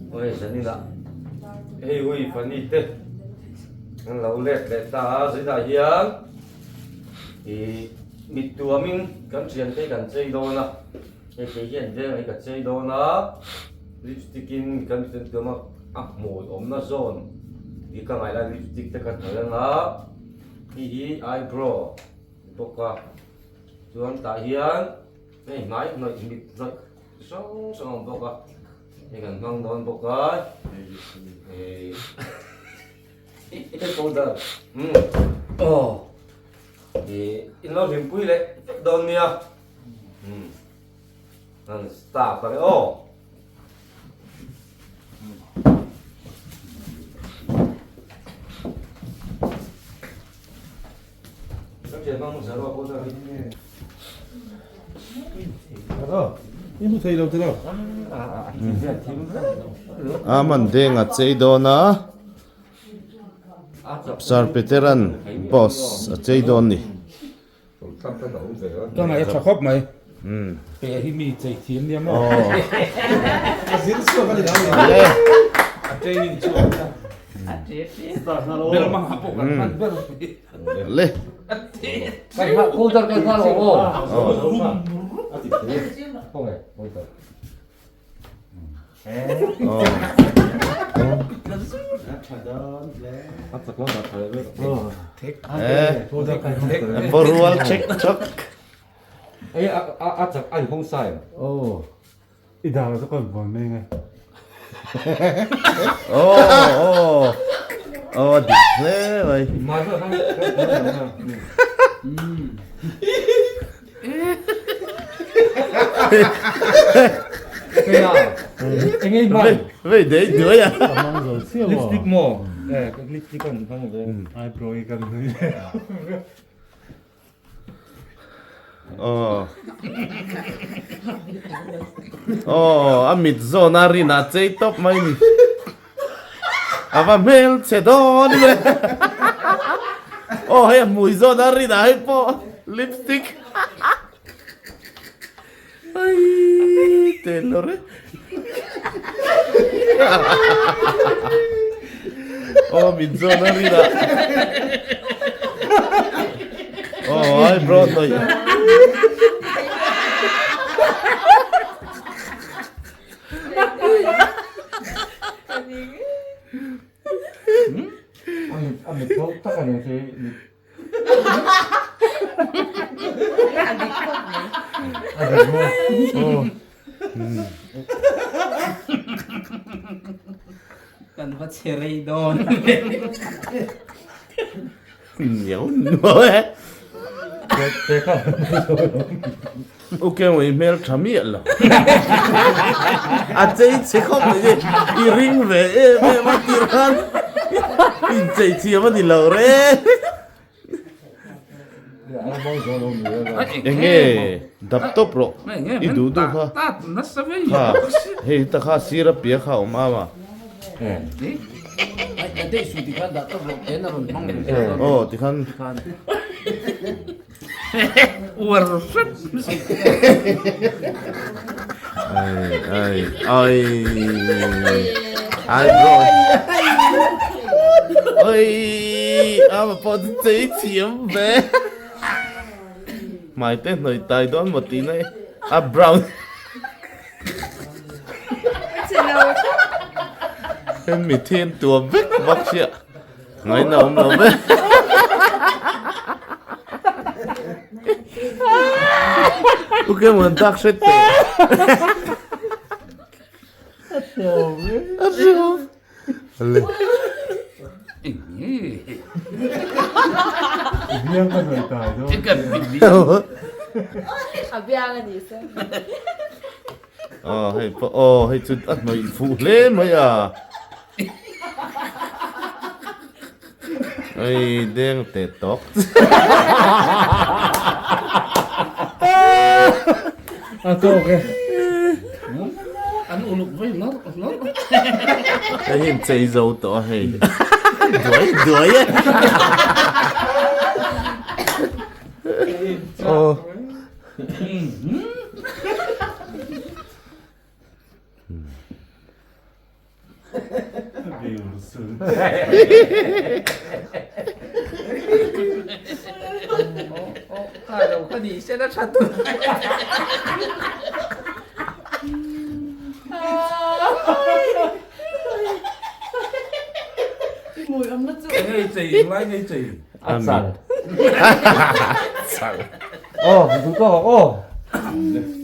Aw zaninah hei hui fani te an lo let leh ta a zaninah hian ih mit tuamin kan thian te kan chei dawn a hei kei hian veng hi ka chei dawn a lipstick in kan mit an tuam a a hmui awmna zawn hi ka ngaih lai lipstick te ka hnawih ang a hei hi eyebrow ni bawk a chuan tah hian hei hmai hnawih mit hnawih chi hrang hrang a awm bawk a hei kan hmang dawn bawk a hei powder umm aw ih in lo hlimpui leh vek dawn nia umm an start ang e aw. A man deng a chei dawn a Sir Peter-a'n boss a chei dawn ni. Ka ngaih a tha khawp mai. Pe hi mi chei thiam nia maw. A zir chhuak a ni lo ni. A training chhuak a. Bel mang ha pawh kan hman ber. Le. Kan hma counter kan hma lo aw. A ti thei. Khawnge counter. Borual chek chok. Oh oh oh dik hle mai. Vei dei duai a. Lipstick maw? Eh, lipstick an hmang ve. Eyebrow hi kan hnui ve. Oh. Oh, a mit zawn a rin a chei tawp mai ni. A va hmel che dawn ve. Oh, hei a hmui zawn a rin a hei pawh lipstick. Ai, te lo re. Oh, mit zawn a rin a. Oh, eyebrow hnawih. Kan va che rei dawn. Niau nuau e. Ok i hmel tha miah lo. A chei che khawp mai ni. I ring ve em em a tir khan inchei thiam a ni lo re. Enge dap tawp rawh i duh duh kha. Kha hei ta kha sir a pia kha a awm am a. Aw tikhan. Uar hrep. Ai ai ai. Ai bro. Oi, ama pawh chu chei thiam ve. Hmai te hnawih tai dawn maw tih na a brown. Hemi then tuam vek bawk sia. Ngaina awm lo ve. Ok muan tak hret teh. A hreawm. Le. Biang ka hnaih tai dawn. A biang a ni se. Aw hei pawh aw hei chu a hnawih fuh hle mai a. Ei deng teh tawk. A tawk e. An uluk vei lar lar. Hei hi an chei zo tawh a hei. Duai duai e. Aw.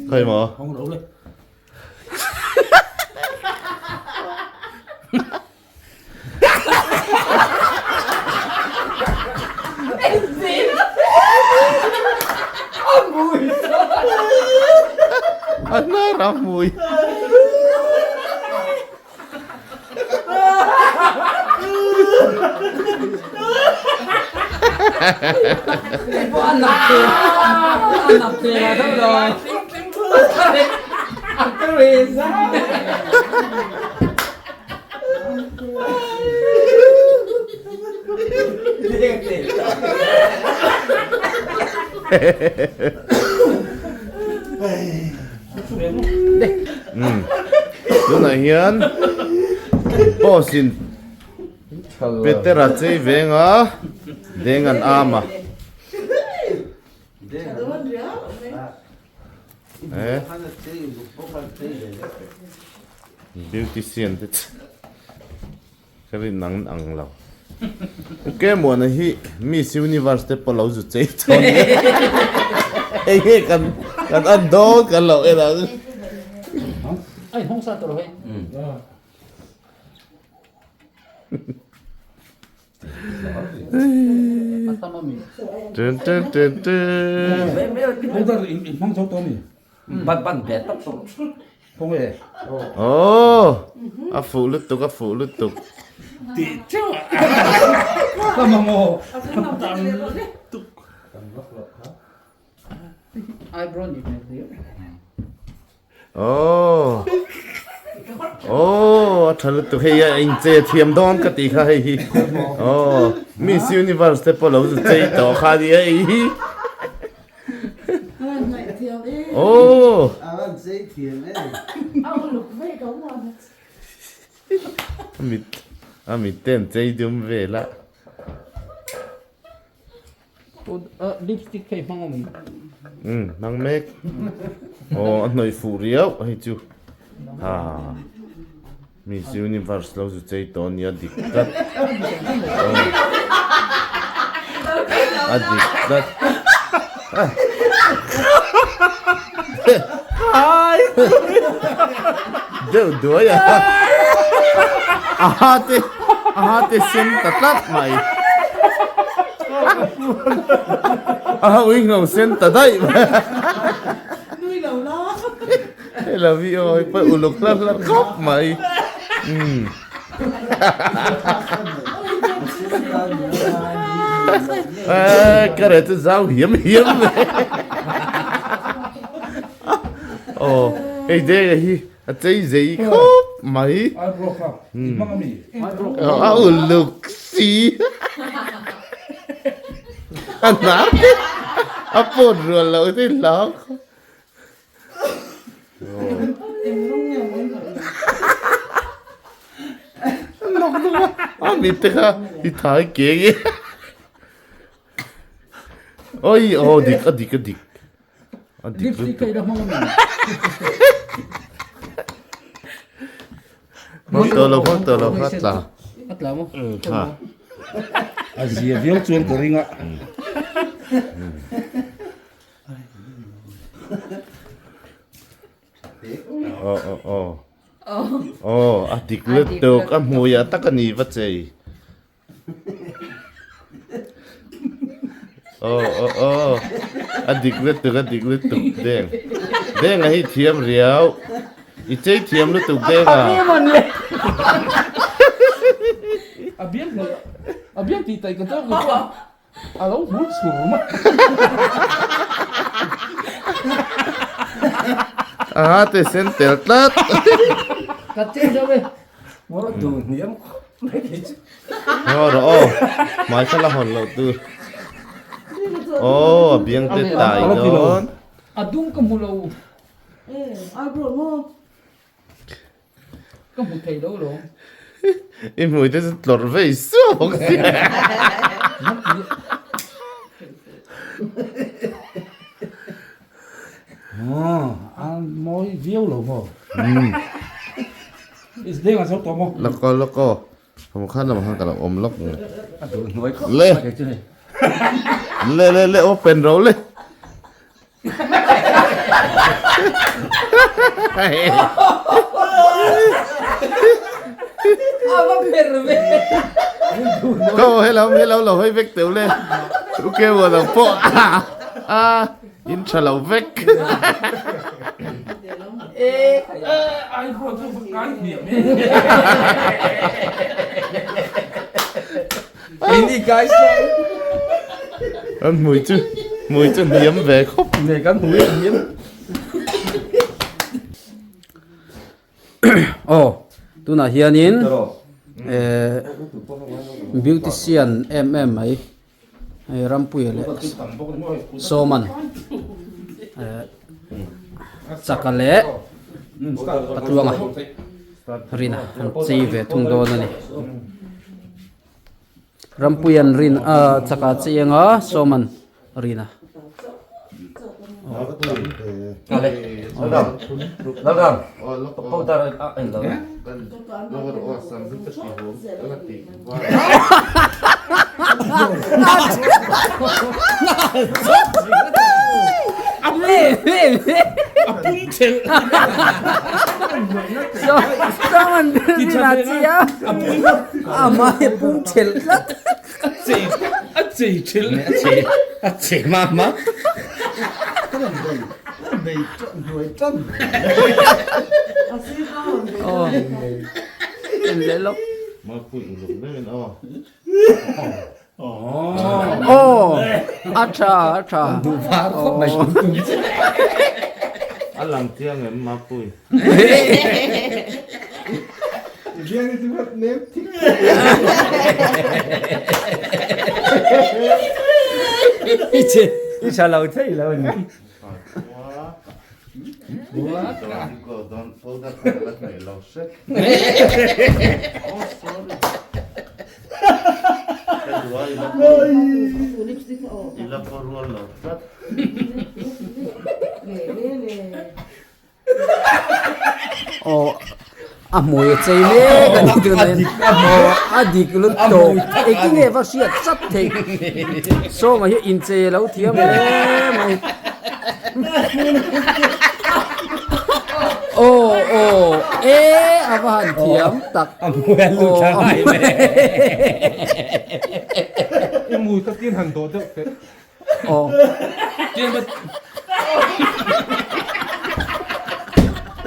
Khawi maw? A hnar a hmui. Tunah hian boss in Petera chei veng a deng an am a. Eh beautician te chu ka rin ang ang lo. Ok muana hi Miss Universe te pawh lo zu chei chawn hei hi kan kan en dawn kan lo en ang. Ai hawng sa tawh lo hei. Tun tun tun tun. Aww a fuh lutuk a fuh lutuk. Aww aww a tha lutuk hei a inchei a thiam dawn ka tih kha hei hi aww Miss Universe te pawh lo zu chei tawh kha a nia hei hi aww a mit a mit te an chei dum vel a. Lipstick kha i hmang awm em? Umm hmang mek. Aw a hnawih fuh riau hei chu. Ha Miss Universe lo zu chei tawh ania dik tlat. A dik tlat. Deuh duai a. A te a te sen ta tlat mai. A ui ngho sen ta daih mai. Nui lo la. Hei lo hi aw hei pawh uluk hlar hlar khawp mai. Umm. Ka reh chu zau hiam hiam mai. Aw hei denga hi a chei zei khawp mai. A uluk si. A hnar te a pawt rual loh te hlau khawp. A mit te kha i thai ke nge. Oi aw dik a dik a dik. A dik lutuk. Hmang tawh lo hmang tawh lo kha tla. A tla maw? Tha. A zia viau chuan ka ring a. Aw aw aw. Aw a dik lutuk a hmuiah tak a ni va chei. Aw aw aw a dik lutuk a dik lutuk deng. Denga hi thiam riau. I chei thiam lutuk denga. A biang a biang tih taih ka tawk a. A lo hmul chhur mai. Aha te sen tel tlat. Ka chei zo e. Ngawr duh hniam khawp mai kei chu. Ngaw rawh aw. Hmai kha la hawn loh tur. Aw a biang te tai dawn. A dum ka hmu lo. Eyebrow maw? Ka hmu thei lo lawm. I hmui te chu tlawrh vei suau bawk si. A mawi viau lo maw? Is deng a zo tawh maw? Lawk aw lawk aw. Hmu khan lamah khan ka lo awm lawk nge. Le le le le open ro le. Ko hello hello lo hoi vek teu le. Ok vừa lo pawh a in tha lo vek. An hmui chu hmui chu hniam ve khawp. Nge kan hmui a hniam. Aw tunah hianin eh beautician em em mai hei Rampuia leh Sawman eh chaka leh Patluanga Rina an chei ve thung dawn a ni. Rampuian rin a chaka chiang a Sawman rin a. Sawman rin a chiang. A mai pung thelh tlat. A chei a chei thelh a chei a chei ma ma. Aw en leh lawk. Aw a tha a tha. Duh var khawp mai. A lang chiang em Mapui. I tha lo thei lo a ni. Aw a hmui a chei mek a ni tunah hian aw a dik lut tawp engtin nge va hriat chat theih sawma hi inchei a lo thiam hle mai aw aw e a va han thiam tak a hmui a lut thla ngai mai I mui ka tin han dawh deuh teh. Aw.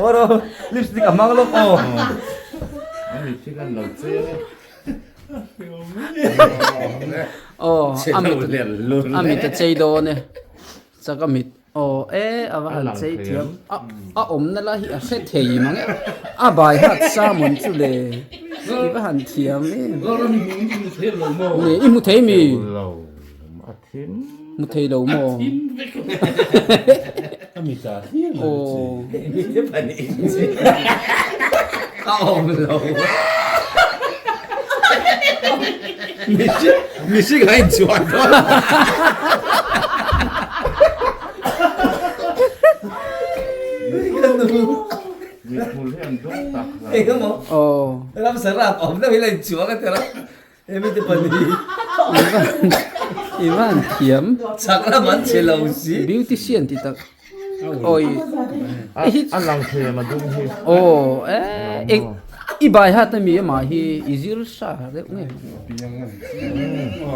Oro lipstick a hmang lawk aw. Ani thil an lo che e. Aw a mit a mit a chei dawn e. Chak a mit aw e a va han chei thiam a a awmna lai hi a hre thei mang e a bai hat salmon chu le i va han thiam em. I hmu thei mi? A thim. Hmu thei lo maw? A thim vek. A mit ah hlir lo che. Mi te pahnih in che. A awm lo. Mihring mihring a inchhuah dawn. Mithmul hi an dawng tak hlauh. Engemaw? Aw. Ramsa rap awm deuh hi la inchhuah ka ti lo. Hemi te pahnih I van thiam. Chak lam an che lo si. Beautician ti tak. Oi. A lang thei em a dum hi. Aw e eng i bai hat ami amah hi i zir sa deuh nge.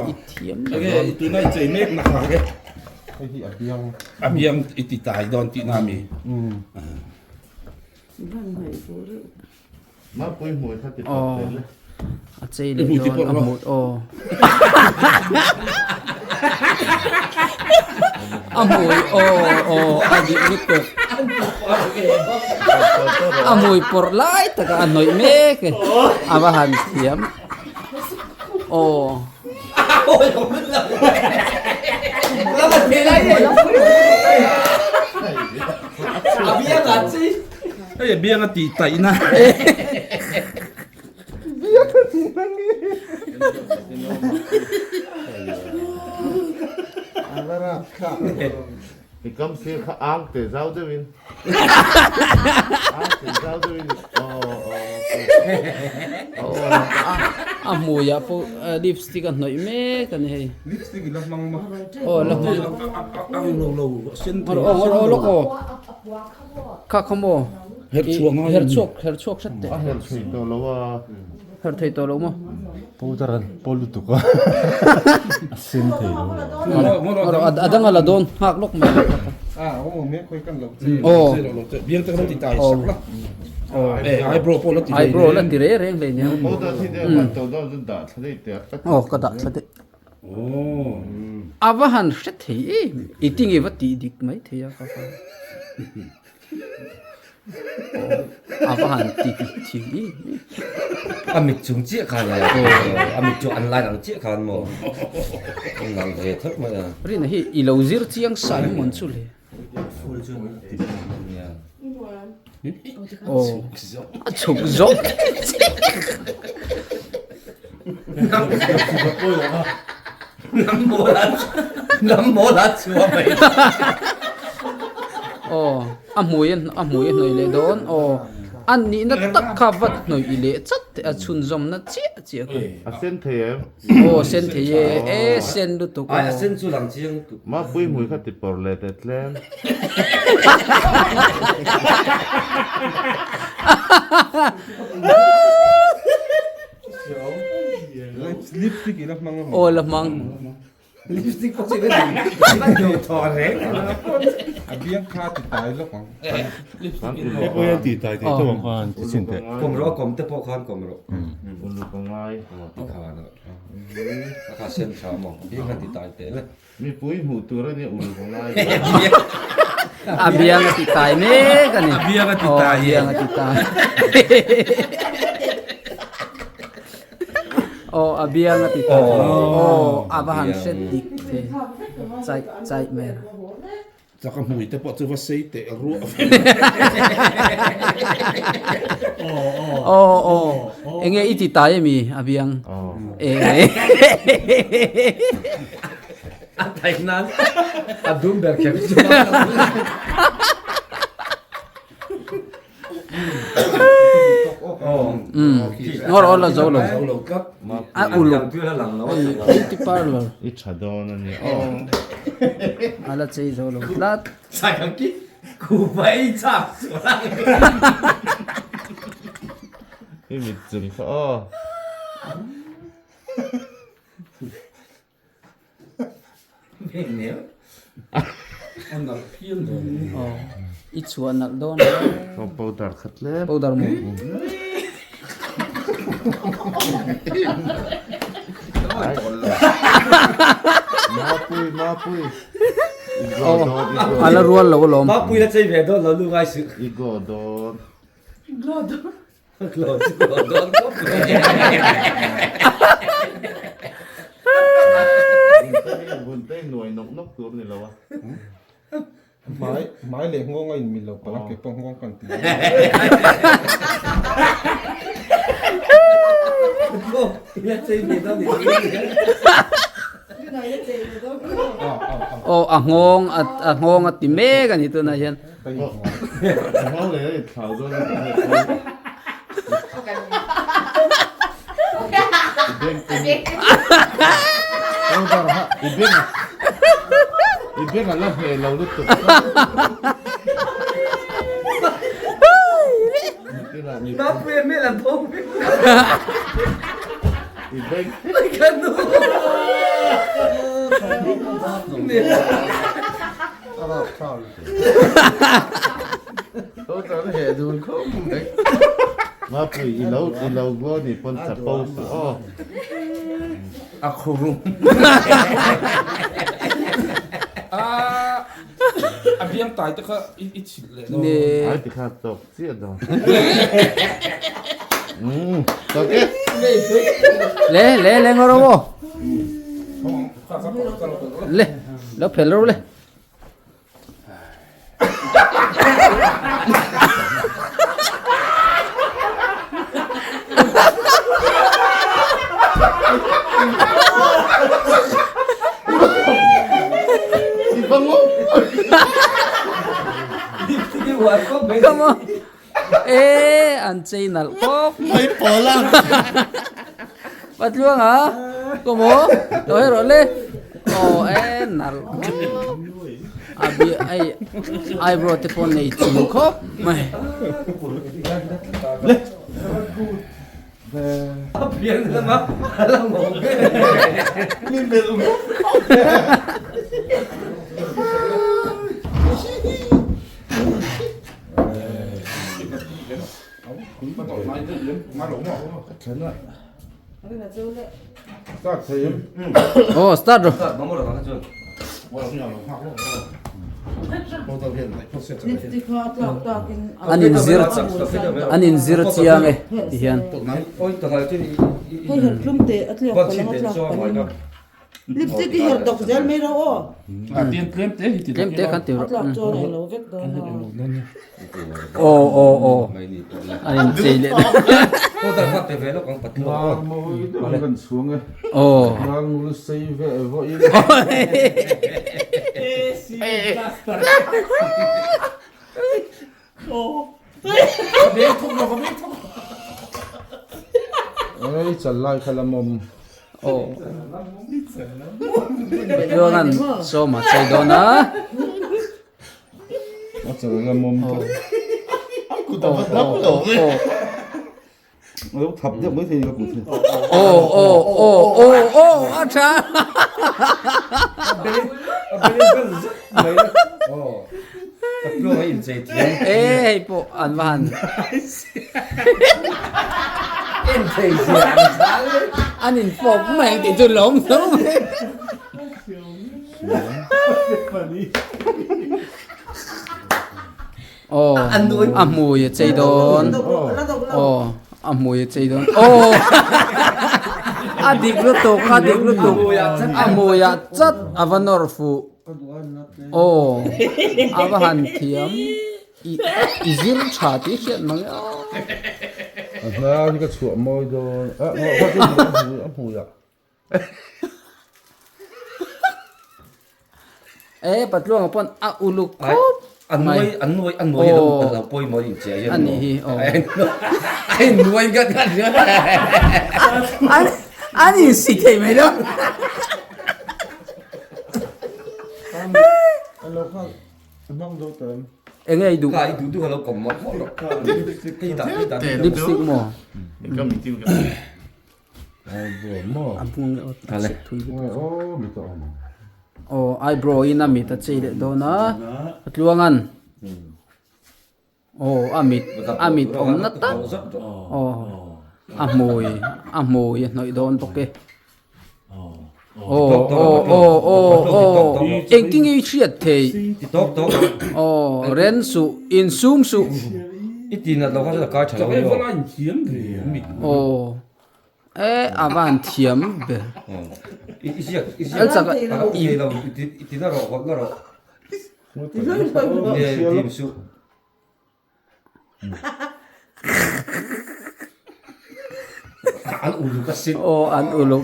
I thiam. Enge tuna i chei mek na kha nge. Hei hi a biang. A biang i ti tai dawn tihna ami. Aw a chei leh dawn a hmut aw a hmui aw aw a dik lutuk a hmui pawrh lai taka a hnawih mek e a va han thiam aw. Hei a biang a tih taih na. I kam sir kha ang te zau deuhin. Ang te zau deuhin. Aw aw. A hmuiah pawh lipstick a hnawih mek a ni hei. Lipstick i la hmang maw? Aw la hmang. A ang lo lo a sen thei. Aw aw lawk aw. Kha kha maw? Her chhuak ngai. Her chhuak her chhuak hret teh. A her thei tawh lo a. Her thei tawh lo maw? Powder an pawl lutuk a. A sen thei lo. A dang a la dawn nghak lawk mai. A awm awm e khawi kan lo che. Aw. Biang te kan ti tai sak la. Eyebrow pawh la ti reng. Eyebrow la ti reng reng hlei nia. Powder hi deuh han to dawn chu dah thla daih teh a. Aw ka dah thla daih. A va han hre thei em i tinge va tih dik mai thei a ka pa. A va han ti dik thei em. A mit chung chiah khan a a mit chu an line ang chiah khan maw an lang ve theuh mai a. Rina hi i lo zir chiang sa hi mawn chu le. Aw a chhuk zawk. Aw a hmui a hmui a hnawih leh dawn aw a nihna tak kha va hnawih i leh chat teh a chhunzawmna chiah chiah kha. A sen thei em? Aw sen thei e e sen lutuk aw. A sen chu lang chiang lutuk. Mapui hmui kha ti pawr leh teh tlem. Lipstick i la hmang a maw? Aw la hmang. Lipstick pawh chu i la duh thaw reng A biang kha ti tai lawk ang. Hei pawh hian ti tai thei tawh ang khan ti chhin teh. Kawm rawh a kawm te pawh khan kawm rawh. Uluk a ngai. Aw ti khan a. A kha sen tha maw? A biang kha ti tai teh le. Mipui hmuh tur a nia uluk a ngai. A biang a ti tai mek a ni. A biang a ti tai. A biang a ti tai. Aw a biang a ti tai. Aw a va han hre dik thei. Chaih chaih mai. Chak a hmui te pawh chu va sei teh ruah ve. Aw aw enge i ti tai ami a biang. A tai nan a dum ber kher chu. Ngawr aw la zo lo. A uluk. Beauty parlour. I tha dawn a ni aw. A la chei zo lo tlat. I mit chung kha aw. I chhuah nalh dawn a. Powder khat tlem. Powder maw? Mapui mapui. I go dawn i go. A la rual lo alawm. Mapui la chei ve dawn lo lu ngai suh. I go dawn. Glow dawn. Vun te nuai nawk nawk tur ni lo a. Hmai hmai leh nghawng a inmil lo palh a kei pawh nghawng kan ti a. Aw a nghawng a nghawng a ti mek a ni tunah hian. Mapui i lo i lo go ni pawn chapo suh aw. A khurum. A biang tai te kha i chhilh leh dawn. Ai ti kha tawk chiah dawn. Tawk e. Le le le ngawh rawh aw. Le lo phel rawh le. Come on. E an chei nalh khawp. Mai pawl a. Patluang a. Come on. Lo he rawh le. Aw e nalh khawp. A bi ai eyebrow te pawh nei chung khawp mai. Le. A pian lama a la ngawng ber. Mi melh ngawt khawp e. Oh start rawh. An in zir an in zir chiang e ti hian. Tlem te khan ti rawh. Aw aw aw an in chei leh aw. Aw. Chuan sawma chei dawn a. A chal la mawm tawh. A kut a va dam lo ve. A lo thap deuh mai thei a kut hi. Aw aw aw aw aw a tha. A bel a bel bel zet mai a. Aw. Ka tluang a inchei thiam. E hei pawh an va han. En thei zia an zang e. An in fawk mai ang tih chu lawm tho mai. Aw a hmui a chei dawn aw a hmui a chei dawn aw a dik lutuk a dik lutuk a hmui ah chat a va nawr fuh aw a va han thiam i i zir tha tih hriat mang e aw. A hnar hi ka chhuah mawi dawn a a hmui ah. E patluanga pawn a uluk khawp An nuai an nuai an nuai lo lo pawimawh in che hian a nih hi aw a in nuai ngat ngat hian an an in si thei mai lo Alo kha hmang zo ta em enge i duh ka i duh duh alo kawm mawlh mawlh rawh lipstick dah dah lipstick maw ka mitin ka A bung leh awt a chhe thui lutuk aw eyebrow in a mit a chei leh dawn a a tluangan aw a mit a mit awmna tak aw a hmui a hmui a hnawih dawn bawk e aw aw aw aw aw engtin nge i hriat theih aw ren suh insum suh aw. E a van thiam ber. An chak a Aw an uluk.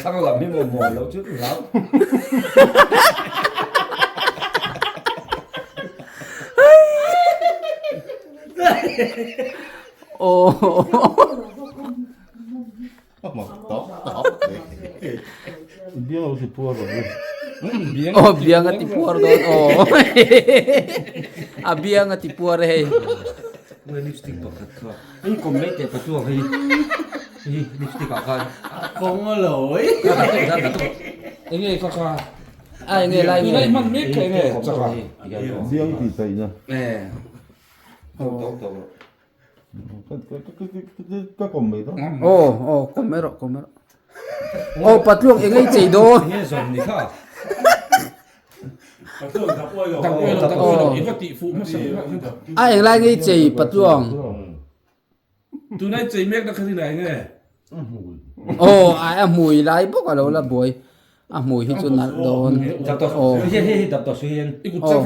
Aw. Aw biang a ti puar dawn aw a biang a ti puar e hei. A enge lai nge. Ka kawm mai dawn. Aw aw kawm mai rawh kawm mai rawh. Aw patluang eng ei chei dawn. Nge zawm ni kha. A eng lai ngei chei patluang. Tunai chei mek na kha ni lai nge. Aw a hmui lai bawk a lo la buai. A hmui hi chu nalh dawn. Aw.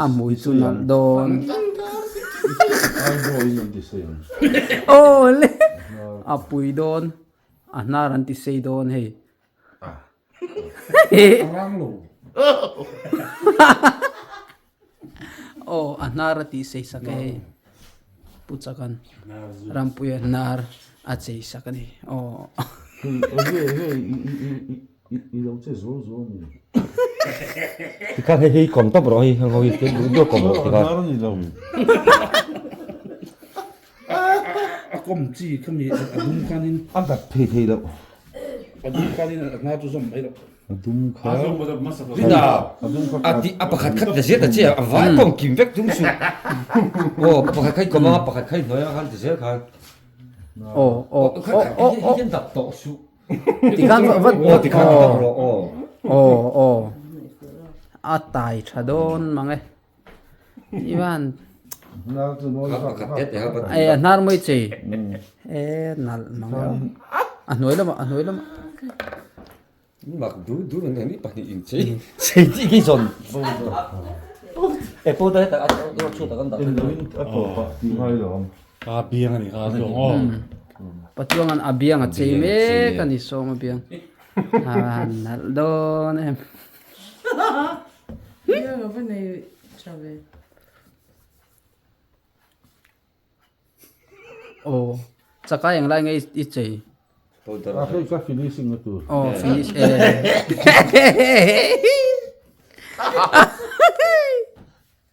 A hmui chu nalh dawn. Aw le. A pui dawn. A hnar an ti sei dawn hei. Aw a hnar a tih sei sak e hei Pu Chakan Rampuia hnar a chei sak a ni aw. Tikhan hei hi kawm tawp rawh hei heng ho hi duh duh kawm rawh tikhan. A kawm chi kha mi a dum khanin a dat phei thei loh. A dum khanin a hnar chu zawm mai loh. A dum kha Rina a dum kha a ti a pakhat khat ta zet ta che a vai kawm kim vek tum suh. Aw pakhat kha i kawm anga pakhat kha i hnuai anga khan ti zel khan. Aw aw aw aw aw. Hian dap tawh suh. Tikhan va va aw tikhan dap rawh aw. Aw aw a tai tha dawn mang e. Ivan e a hnar mawi chei e nalh mang e a hnuai lamah a hnuai lamah mak du du an ni pahnih in chei chei tih khi zawn e pawh ta hetah a chhuat ah kan dah a tawp ah tih ngai lo ang a biang a ni kha a zawng aw Patluangan a biang a chei mek a ni sawm a biang a nalh dawn em. Aw chakai eng lai nge i chei? A hei ka finishing na tur. Aw finish e.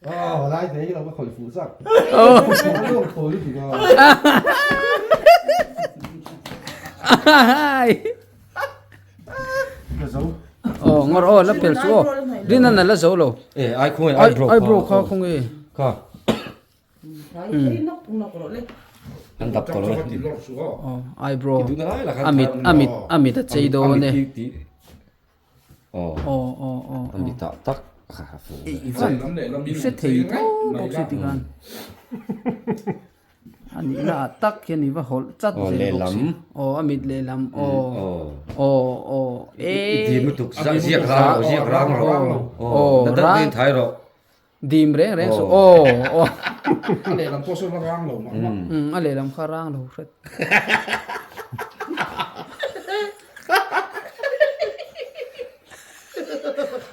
Aw lai te hi lo ka khawih fuh chak. Aw. Thawi lutuk a. Ka zo. Aw ngawr aw la pel chu aw. Rin an la zo lo. E ai khawnge eyebrow kha. Eyebrow kha khawnge. Kha. An dap tawh lo e. Aw eyebrow. A mit a mit a mit a chei dawn e. Aw aw aw a mit ah tak a fu i van i hre thei tho bawk si tikhan a nihna ah tak hian i va hawlh chat zel bawk si aw a mit lehlam aw aw aw e i dim lutuk ziak rang rawh ziak rang rawh aw na deuh deuhin thai rawh dim reng reng suh aw aw a lehlam pawh sawn a rang lo mah mah a lehlam kha rang lo hret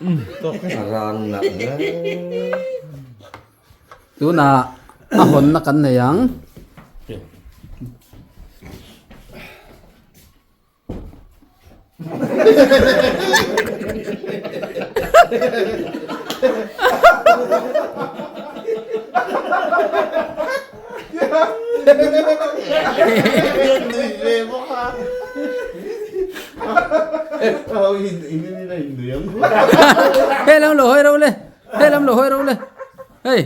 a rang lah hle tunah a hawnna kan nei ang. Hei lam lo hawi ro le hei lam lo hawi ro le hei.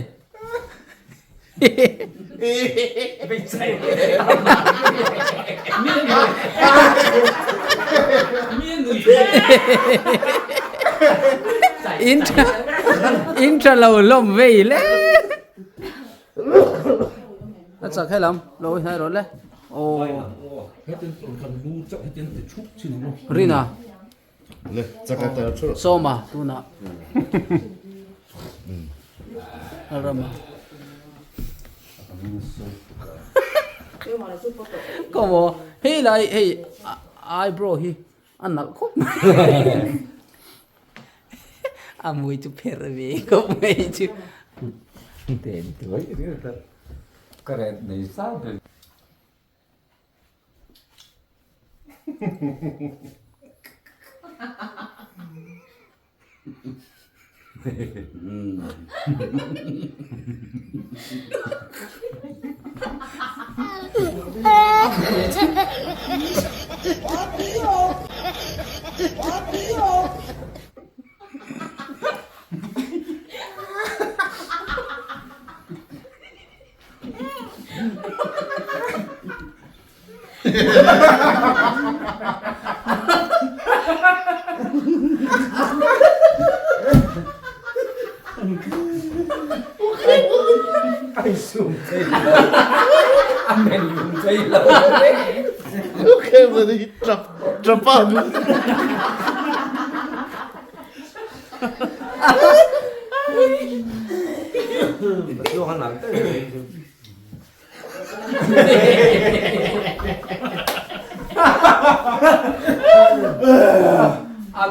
In tha in tha lo hlawm vei le a chak helam lo hnai rawh le aw Rina Le chak a tar thu. Sawma tunah Rama Komo hei lai hei eyebrow hi a nalh khawp mai a mui chu pher ve khawp mai chu Ten tuai ka ret nei zau ber. Ai sum thei lo a men lung thei lo Okay, but he trap trapa. A